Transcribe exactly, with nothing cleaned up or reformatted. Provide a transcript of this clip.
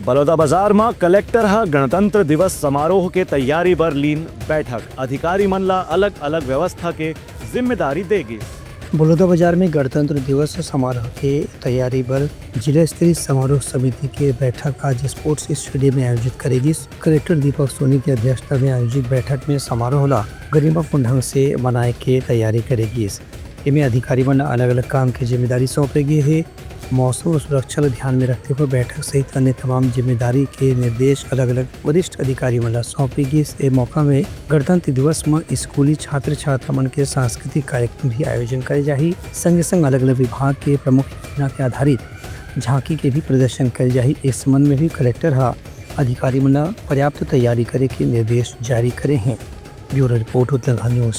बलौदाबाजार म कलेक्टर ह गणतंत्र दिवस समारोह के तैयारी बर लीन बैठक, अधिकारी मन ला अलग-अलग व्यवस्था के जिम्मेदारी दे गिस। बलौदाबाजार में गणतंत्र दिवस समारोह के तैयारी बर जिला स्तरीय समारोह समिति के बैठक आज स्पोर्ट्स स्टेडियम में आयोजित करे गिस। कलेक्टर दीपक सोनी की अध्यक्षता में आयोजित बैठक में समारोह ला गरिमापूर्ण ढंग से मनाए के तैयारी करे गिस। एमे अधिकारी मन ला अलग-अलग काम के जिम्मेदारी सौंपे गे हे। मौसम और सुरक्षा ला ध्यान में रखते हुए बैठक सहित अन्य तमाम जिम्मेदारी के निर्देश अलग-अलग वरिष्ठ अधिकारी मन ला सौंपे गिस। ए मौका में गणतंत्र दिवस म स्कूली छात्र छात्रा मन के सांस्कृतिक कार्यक्रम भी आयोजन करे जाही। संगे संग अलग-अलग विभाग के प्रमुख योजना के आधारित झांकी के भी प्रदर्शन करे जाही। इस संबंध में भी कलेक्टर ह अधिकारी मन ला पर्याप्त तैयारी करे के निर्देश जारी करे हैं। Bureau report, Uttarakhand news.